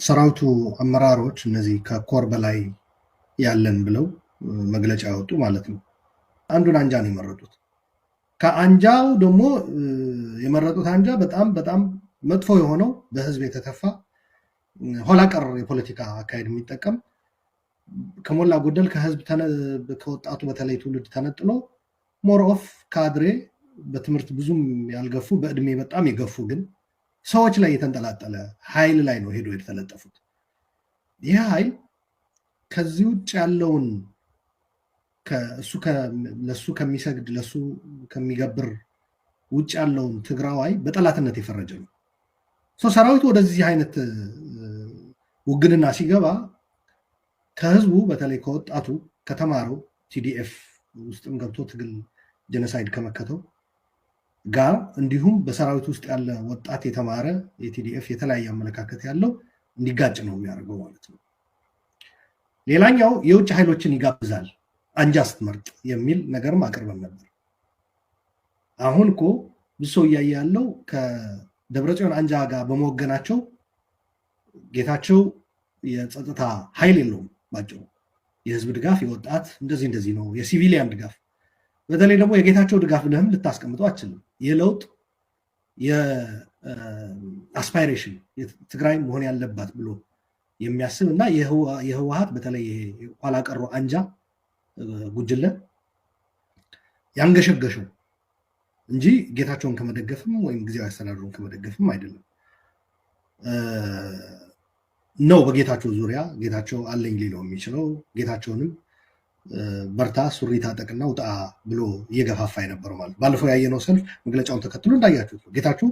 የሰራዊቱ አመራሮች እነዚህ ከኮር በላይ ያለን ብለው መግለጫ ያወጡ ማለት ነው። አንዱን አንጃ ነው የመረጡት። ከአንጃው ደግሞ የመረጡት አንጃ በጣም በጣም መጥፎ የሆነው፣ በህዝብ የተተፋ፣ ኋላ ቀር የፖለቲካ አካሄድ የሚጠቀም፣ ከሞላ ጎደል ከህዝብ ከወጣቱ በተለይ ትውልድ ተነጥሎ more of ካድሬ፣ በትምህርት ብዙም ያልገፉ፣ በእድሜ በጣም የገፉ ግን ሰዎች ላይ የተንጠላጠለ ኃይል ላይ ነው ሄዶ የተለጠፉት። ይህ ኃይል ከዚህ ውጭ ያለውን ለሱ ከሚሰግድ፣ ለሱ ከሚገብር ውጭ ያለውን ትግራዋይ በጠላትነት የፈረጀ ነው። ሰራዊቱ ወደዚህ አይነት ውግንና ሲገባ ከህዝቡ በተለይ ከወጣቱ፣ ከተማረው፣ TDF ውስጥም ገብቶ ትግል genocide ከመከተው ጋር፣ እንዲሁም በሰራዊት ውስጥ ያለ ወጣት የተማረ የ TDF የተለያየ አመለካከት ያለው እንዲጋጭ ነው የሚያደርገው ማለት ነው። ሌላኛው የውጭ ኃይሎችን ይጋብዛል አንጃ ስትመርጥ የሚል ነገርም አቅርበን ነበር። አሁን እኮ ብዙ ሰው እያየ ያለው ከደብረጽዮን አንጃ ጋር በመወገናቸው ጌታቸው የጸጥታ ኃይል የለውም። ባጭሩ የህዝብ ድጋፍ፣ የወጣት እንደዚህ እንደዚህ ነው፣ የ civilian ድጋፍ፣ በተለይ ደግሞ የጌታቸው ድጋፍ ብለህም ልታስቀምጠው አትችልም። የለውጥ የ aspiration ትግራይ መሆን ያለባት ብሎ የሚያስብ እና የህወሀት በተለይ ኋላ ቀሩ አንጃ ጉጅለ ያንገሸገሸው እንጂ ጌታቸውን ከመደገፍም ወይም ጊዜያዊ አስተዳደሩን ከመደገፍም አይደለም ነው። በጌታቸው ዙሪያ ጌታቸው አለኝ ሊለው የሚችለው፣ ጌታቸውንም በርታ፣ ሱሪ ታጠቅና ውጣ ብሎ እየገፋፋ የነበረው ማለት ባለፈው ያየነው ሰልፍ መግለጫውን ተከትሎ እንዳያችሁት ነው። ጌታቸው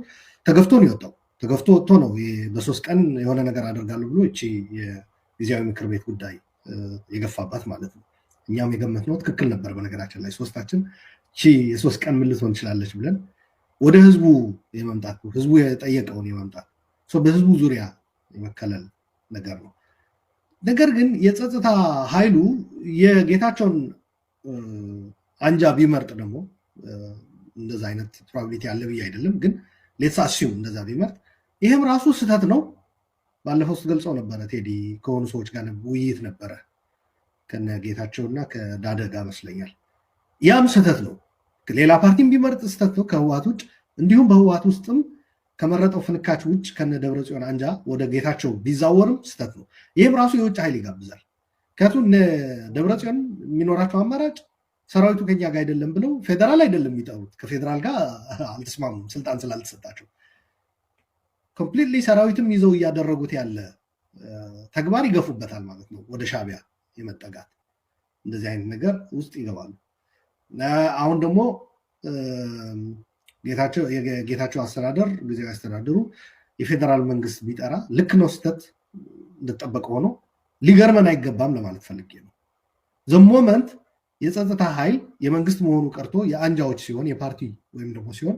ተገፍቶ ነው የወጣው። ተገፍቶ ወጥቶ ነው በ3 ቀን የሆነ ነገር አደርጋለሁ ብሎ እቺ የጊዜያዊ ምክር ቤት ጉዳይ የገፋባት ማለት ነው። እኛም የገመትነው ትክክል ነበር። በነገራችን ላይ ሶስታችን እቺ የ3 ቀን ምን ልትሆን ትችላለች ብለን ወደ ህዝቡ የመምጣት፣ ህዝቡ የጠየቀውን የመምጣት፣ በህዝቡ ዙሪያ የመከለል ነገር ነው። ነገር ግን የጸጥታ ኃይሉ የጌታቸውን አንጃ ቢመርጥ ደግሞ፣ እንደዛ አይነት probability አለ ብዬ አይደለም፣ ግን let's assume እንደዛ ቢመርጥ ይህም ራሱ ስህተት ነው። ባለፈው ስትገልጸው ነበረ ቴዲ፣ ከሆኑ ሰዎች ጋር ውይይት ነበረ ከነ ጌታቸውና ከዳደ ጋር መስለኛል። ያም ስህተት ነው። ሌላ ፓርቲም ቢመርጥ ስህተት ነው ከህወሓት ውጭ። እንዲሁም በህወሓት ውስጥም ከመረጠው ፍንካች ውጭ ከነ ደብረ ጽዮን አንጃ ወደ ጌታቸው ቢዛወርም ስህተት ነው። ይህም ራሱ የውጭ ኃይል ይጋብዛል። ምክንያቱም ደብረ ጽዮን የሚኖራቸው አማራጭ ሰራዊቱ ከኛ ጋር አይደለም ብለው ፌዴራል አይደለም የሚጠሩት፣ ከፌዴራል ጋር አልተስማሙም፣ ስልጣን ስላልተሰጣቸው completely ሰራዊትም ይዘው እያደረጉት ያለ ተግባር ይገፉበታል ማለት ነው። ወደ ሻቢያ የመጠጋት እንደዚህ አይነት ነገር ውስጥ ይገባሉ። አሁን ደግሞ የጌታቸው አስተዳደር፣ ጊዜያዊ አስተዳደሩ የፌዴራል መንግስት ቢጠራ ልክ ነው፣ ስህተት እንደተጠበቀ ሆኖ ሊገርመን አይገባም ለማለት ፈልጌ ነው። The moment የጸጥታ ኃይል የመንግስት መሆኑ ቀርቶ የአንጃዎች ሲሆን፣ የፓርቲ ወይም ደግሞ ሲሆን፣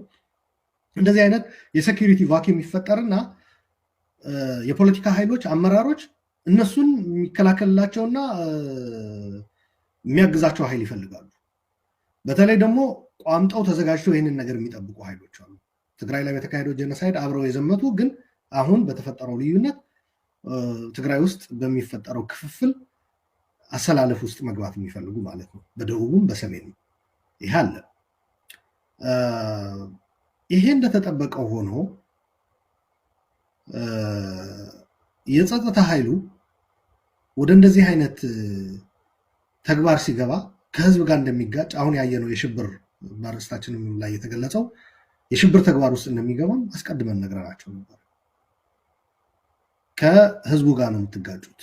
እንደዚህ አይነት የ security vacuum ይፈጠርና የፖለቲካ ኃይሎች አመራሮች እነሱን የሚከላከልላቸውና የሚያግዛቸው ኃይል ይፈልጋሉ። በተለይ ደግሞ ቋምጠው ተዘጋጅተው ይህንን ነገር የሚጠብቁ ኃይሎች አሉ። ትግራይ ላይ በተካሄደው genocide አብረው የዘመቱ ግን አሁን በተፈጠረው ልዩነት ትግራይ ውስጥ በሚፈጠረው ክፍፍል አሰላለፍ ውስጥ መግባት የሚፈልጉ ማለት ነው። በደቡቡም በሰሜኑ ይሄ አለ። ይሄ እንደተጠበቀው ሆኖ የጸጥታ ኃይሉ ወደ እንደዚህ አይነት ተግባር ሲገባ ከህዝብ ጋር እንደሚጋጭ፣ አሁን ያየነው የሽብር በአርእስታችንም ላይ የተገለጸው የሽብር ተግባር ውስጥ እንደሚገባም አስቀድመን ነግረናቸው ነበር። ከህዝቡ ጋር ነው የምትጋጩት።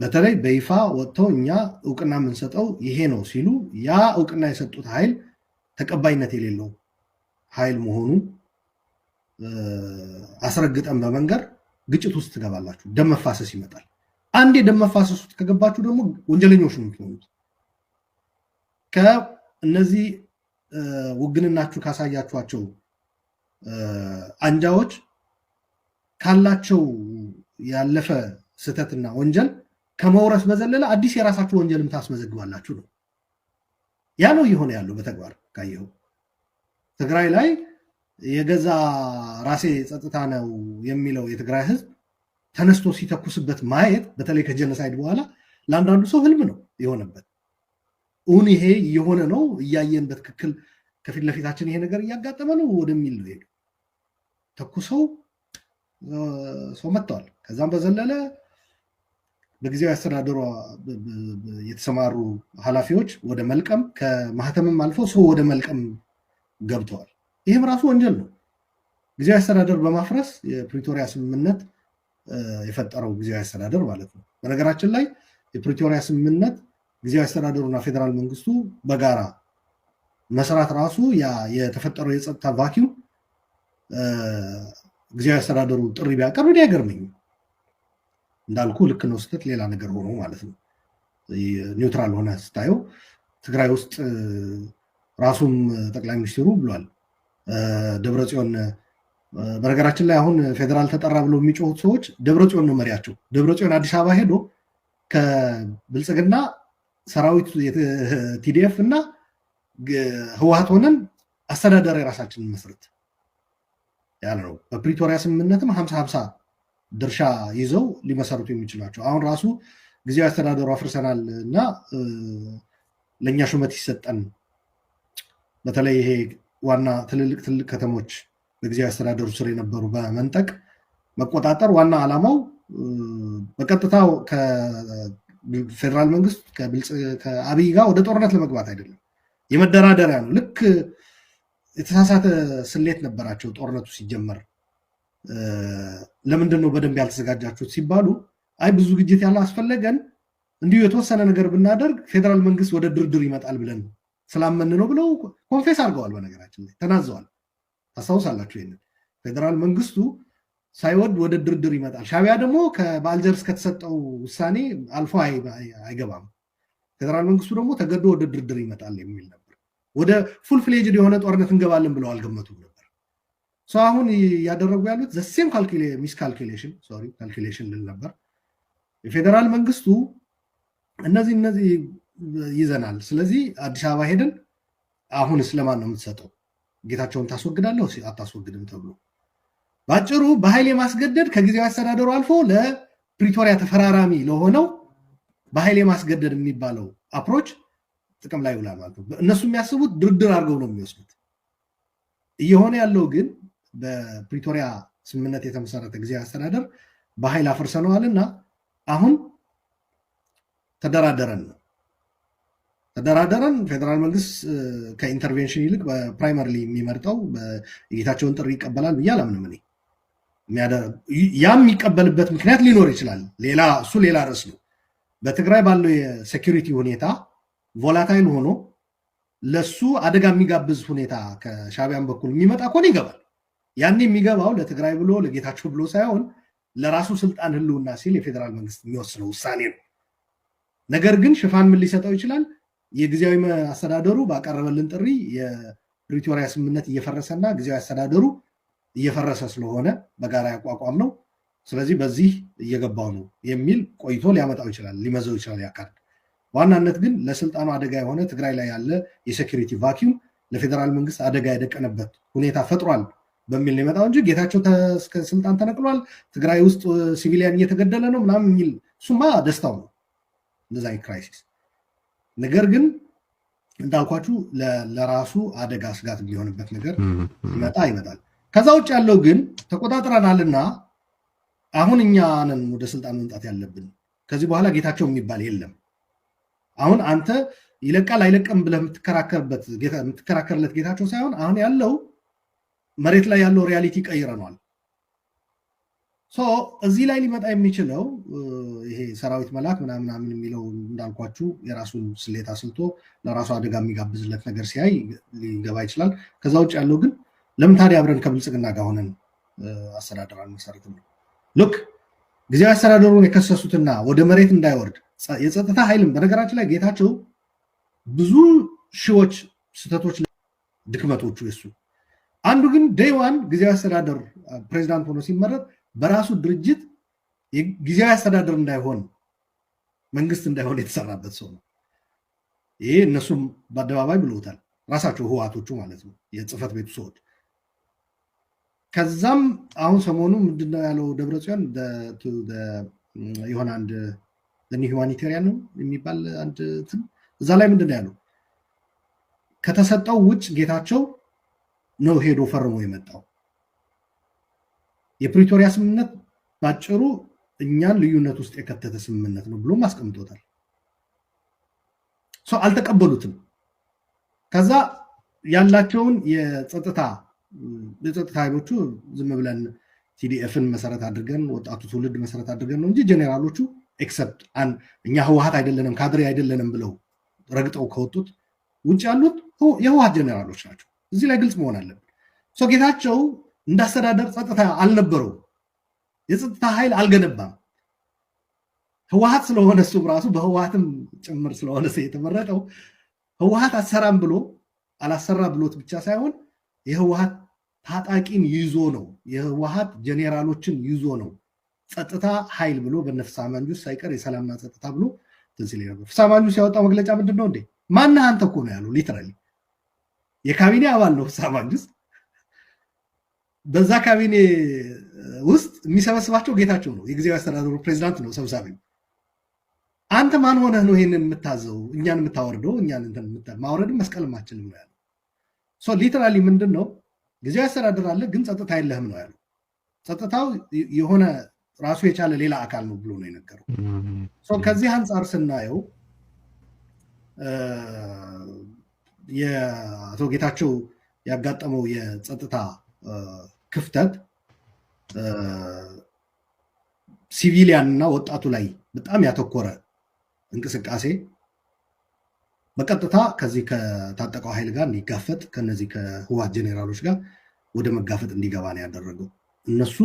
በተለይ በይፋ ወጥተው እኛ እውቅና የምንሰጠው ይሄ ነው ሲሉ ያ እውቅና የሰጡት ኃይል ተቀባይነት የሌለው ኃይል መሆኑን አስረግጠን በመንገር ግጭት ውስጥ ትገባላችሁ። ደም መፋሰስ ይመጣል። አንዴ ደም መፋሰስ ውስጥ ከገባችሁ ደግሞ ወንጀለኞች ነው የምትሆኑት። ከእነዚህ ውግንናችሁ ካሳያችኋቸው አንጃዎች ካላቸው ያለፈ ስህተትና ወንጀል ከመውረስ በዘለለ አዲስ የራሳችሁ ወንጀልም ታስመዘግባላችሁ ነው። ያ ነው እየሆነ ያለው በተግባር ካየኸው። ትግራይ ላይ የገዛ ራሴ ጸጥታ ነው የሚለው የትግራይ ህዝብ ተነስቶ ሲተኩስበት ማየት፣ በተለይ ከ genocide በኋላ፣ ለአንዳንዱ ሰው ህልም ነው የሆነበት። እውን ይሄ እየሆነ ነው፣ እያየን በትክክል ከፊት ለፊታችን ይሄ ነገር እያጋጠመ ነው ወደሚል ነው ሄዱ። ተኩሰው ሰው መጥተዋል። ከዛም በዘለለ በጊዜያዊ አስተዳደሩ የተሰማሩ ኃላፊዎች ወደ መልቀም፣ ከማህተምም አልፈው ሰው ወደ መልቀም ገብተዋል። ይህም ራሱ ወንጀል ነው። ጊዜያዊ አስተዳደር በማፍረስ፣ የፕሪቶሪያ ስምምነት የፈጠረው ጊዜያዊ አስተዳደር ማለት ነው። በነገራችን ላይ የፕሪቶሪያ ስምምነት ጊዜያዊ አስተዳደሩና ፌዴራል መንግስቱ በጋራ መስራት ራሱ ያ የተፈጠረው የጸጥታ vacuum ጊዜያዊ አስተዳደሩ ጥሪ ቢያቀርብ እኔ አይገርመኝም። እንዳልኩ ልክ ነው፣ ስህተት ሌላ ነገር ሆኖ ማለት ነው። Neutral ሆነ ስታየው ትግራይ ውስጥ ራሱም ጠቅላይ ሚኒስትሩ ብሏል። ደብረጽዮን፣ በነገራችን ላይ አሁን ፌዴራል ተጠራ ብለው የሚጮሁት ሰዎች ደብረጽዮን ነው መሪያቸው። ደብረጽዮን አዲስ አበባ ሄዶ ከብልጽግና ሰራዊት TDF እና ህወሀት ሆነን አስተዳደር የራሳችንን መስርት ያለ ነው። በፕሪቶሪያ ስምምነትም 50-50 ድርሻ ይዘው ሊመሰርቱ የሚችሏቸው አሁን ራሱ ጊዜያዊ አስተዳደሩ አፍርሰናል እና ለእኛ ሹመት ይሰጠን፣ በተለይ ይሄ ዋና ትልልቅ ትልቅ ከተሞች በጊዜያዊ አስተዳደሩ ስር የነበሩ በመንጠቅ መቆጣጠር ዋና ዓላማው በቀጥታ ከፌዴራል መንግስት ከአብይ ጋር ወደ ጦርነት ለመግባት አይደለም፣ የመደራደሪያ ነው። ልክ የተሳሳተ ስሌት ነበራቸው። ጦርነቱ ሲጀመር ለምንድን ነው በደንብ ያልተዘጋጃችሁት ሲባሉ፣ አይ ብዙ ዝግጅት ያላስፈለገን እንዲሁ የተወሰነ ነገር ብናደርግ ፌዴራል መንግስት ወደ ድርድር ይመጣል ብለን ስላመን ነው ብለው confess አድርገዋል። በነገራችን ላይ ተናዘዋል። ታስታውሳላችሁ ይሄንን። ፌዴራል መንግስቱ ሳይወድ ወደ ድርድር ይመጣል። ሻቢያ ደግሞ በአልጀርስ ከተሰጠው ውሳኔ አልፎ አይገባም። ፌዴራል መንግስቱ ደግሞ ተገዶ ወደ ድርድር ይመጣል የሚል ነበር። ወደ full fledged የሆነ ጦርነት እንገባለን ብለው አልገመቱም ነበር። So አሁን እያደረጉ ያሉት the same miscalculation፣ sorry፣ calculation ልል ነበር። የፌዴራል መንግስቱ እነዚህ እነዚህ ይዘናል፣ ስለዚህ አዲስ አበባ ሄደን አሁን ስለማን ነው የምትሰጠው? ጌታቸውን ታስወግዳለህ አታስወግድም ተብሎ በአጭሩ በኃይል የማስገደድ፣ ከጊዜያዊ አስተዳደሩ አልፎ ለፕሪቶሪያ ተፈራራሚ ለሆነው በኃይል የማስገደድ የሚባለው approach ጥቅም ላይ ይውላል ማለት ነው። እነሱ የሚያስቡት ድርድር አድርገው ነው የሚወስዱት። እየሆነ ያለው ግን በፕሪቶሪያ ስምምነት የተመሰረተ ጊዜያዊ አስተዳደር በኃይል አፍርሰነዋልና አሁን ተደራደረን ነው። ተደራደረን። ፌዴራል መንግስት ከ intervention ይልቅ በ primarily የሚመርጠው የጌታቸውን ጥሪ ይቀበላል ብዬ አላምንም እኔ። ያ የሚቀበልበት ምክንያት ሊኖር ይችላል። ሌላ እሱ ሌላ ርዕስ ነው። በትግራይ ባለው የ security ሁኔታ volatile ሆኖ ለሱ አደጋ የሚጋብዝ ሁኔታ ከሻቢያን በኩል የሚመጣ ከሆነ ይገባል። ያኔ የሚገባው ለትግራይ ብሎ ለጌታቸው ብሎ ሳይሆን ለራሱ ስልጣን ህልውና ሲል የፌዴራል መንግስት የሚወስነው ውሳኔ ነው። ነገር ግን ሽፋን ምን ሊሰጠው ይችላል? የጊዜያዊ አስተዳደሩ ባቀረበልን ጥሪ የፕሪቶሪያ ስምምነት እየፈረሰና ጊዜያዊ አስተዳደሩ እየፈረሰ ስለሆነ በጋራ ያቋቋም ነው፣ ስለዚህ በዚህ እየገባው ነው የሚል ቆይቶ ሊያመጣው ይችላል፣ ሊመዘው ይችላል ያካርድ። በዋናነት ግን ለስልጣኑ አደጋ የሆነ ትግራይ ላይ ያለ የ security vacuum ለፌዴራል መንግስት አደጋ የደቀነበት ሁኔታ ፈጥሯል በሚል ነው የመጣው እንጂ ጌታቸው ከስልጣን ተነቅሏል፣ ትግራይ ውስጥ civilian እየተገደለ ነው ምናምን የሚል እሱማ ደስታው ነው እንደዛ crisis። ነገር ግን እንዳልኳችሁ ለራሱ አደጋ ስጋት የሚሆንበት ነገር ሲመጣ ይመጣል። ከዛ ውጭ ያለው ግን ተቆጣጥረናልና አሁን እኛ ነን ወደ ስልጣን መምጣት ያለብን። ከዚህ በኋላ ጌታቸው የሚባል የለም። አሁን አንተ ይለቃል አይለቅም ብለህ የምትከራከርለት ጌታቸው ሳይሆን አሁን ያለው መሬት ላይ ያለው reality ቀይረኗል። እዚህ ላይ ሊመጣ የሚችለው ይሄ ሰራዊት መላክ ምናምን የሚለው እንዳልኳችሁ የራሱን ስሌት አስልቶ ለራሱ አደጋ የሚጋብዝለት ነገር ሲያይ ሊገባ ይችላል። ከዛ ውጭ ያለው ግን ለምን ታዲያ አብረን ከብልጽግና ጋር ሆነን አስተዳደር አንመሰርትም ነው። Look፣ ጊዜያዊ አስተዳደሩን የከሰሱትና ወደ መሬት እንዳይወርድ የጸጥታ ኃይልም፣ በነገራችን ላይ ጌታቸው ብዙ ሺዎች ስህተቶች፣ ድክመቶቹ የሱ አንዱ ግን day one ጊዜያዊ አስተዳደር ፕሬዚዳንት ሆኖ ሲመረጥ በራሱ ድርጅት ጊዜያዊ አስተዳደር እንዳይሆን፣ መንግስት እንዳይሆን የተሰራበት ሰው ነው። ይሄ እነሱም በአደባባይ ብለውታል። ራሳቸው ህወሓቶቹ ማለት ነው፣ የጽህፈት ቤቱ ሰዎች። ከዛም አሁን ሰሞኑ ምንድነው ያለው ደብረጽዮን፣ የሆነ አንድ New Humanitarian ነው የሚባል አንድ እንትን፣ እዛ ላይ ምንድነው ያለው? ከተሰጠው ውጭ ጌታቸው ነው ሄዶ ፈርሞ የመጣው። የፕሪቶሪያ ስምምነት ባጭሩ እኛን ልዩነት ውስጥ የከተተ ስምምነት ነው ብሎም አስቀምጦታል። So አልተቀበሉትም። ከዛ ያላቸውን የጸጥታ ኃይሎቹ ዝም ብለን TDF ን መሰረት አድርገን፣ ወጣቱ ትውልድ መሰረት አድርገን ነው እንጂ ጄኔራሎቹ except እኛ ህወሀት አይደለንም፣ ካድሬ አይደለንም ብለው ረግጠው ከወጡት ውጭ ያሉት የህወሀት ጄኔራሎች ናቸው። እዚህ ላይ ግልጽ መሆን አለብን። So ጌታቸው እንዳስተዳደር ጸጥታ አልነበረውም። የጸጥታ ኃይል አልገነባም። ህወሀት ስለሆነ፣ እሱም ራሱ በህወሀትም ጭምር ስለሆነ የተመረጠው፣ ህወሀት አሰራም ብሎ አላሰራ ብሎት ብቻ ሳይሆን የህወሀት ታጣቂን ይዞ ነው፣ የህወሀት ጄኔራሎችን ይዞ ነው ጸጥታ ኃይል ብሎ በነ ፍስሐ ማንጁስ ሳይቀር የሰላምና ጸጥታ ብሎ እንትን ሲል ነበር። ፍስሐ ማንጁስ ያወጣው መግለጫ ምንድን ነው እንዴ? ማነህ አንተ እኮ ነው ያለው። Literally የካቢኔ አባል ነው ፍስሐ ማንጁስ። በዛ ካቢኔ ውስጥ የሚሰበስባቸው ጌታቸው ነው። የጊዜያዊ አስተዳደሩ ፕሬዚዳንት ነው ሰብሳቢው። አንተ ማን ሆነህ ነው ይሄንን የምታዘው? እኛን የምታወርደው? እኛን ማውረድም መስቀልም አችልም ነው ያለው። So literally ምንድን ነው፣ ጊዜያዊ አስተዳደር አለ፣ ግን ጸጥታ የለህም ነው ያለው። ጸጥታው የሆነ ራሱ የቻለ ሌላ አካል ነው ብሎ ነው የነገረው። So ከዚህ አንጻር ስናየው የአቶ ጌታቸው ያጋጠመው የጸጥታ ክፍተት civilian እና ወጣቱ ላይ በጣም ያተኮረ እንቅስቃሴ በቀጥታ ከዚህ ከታጠቀው ኃይል ጋር እንዲጋፈጥ፣ ከነዚህ ከህወሓት ጄኔራሎች ጋር ወደ መጋፈጥ እንዲገባ ነው ያደረገው። እነሱ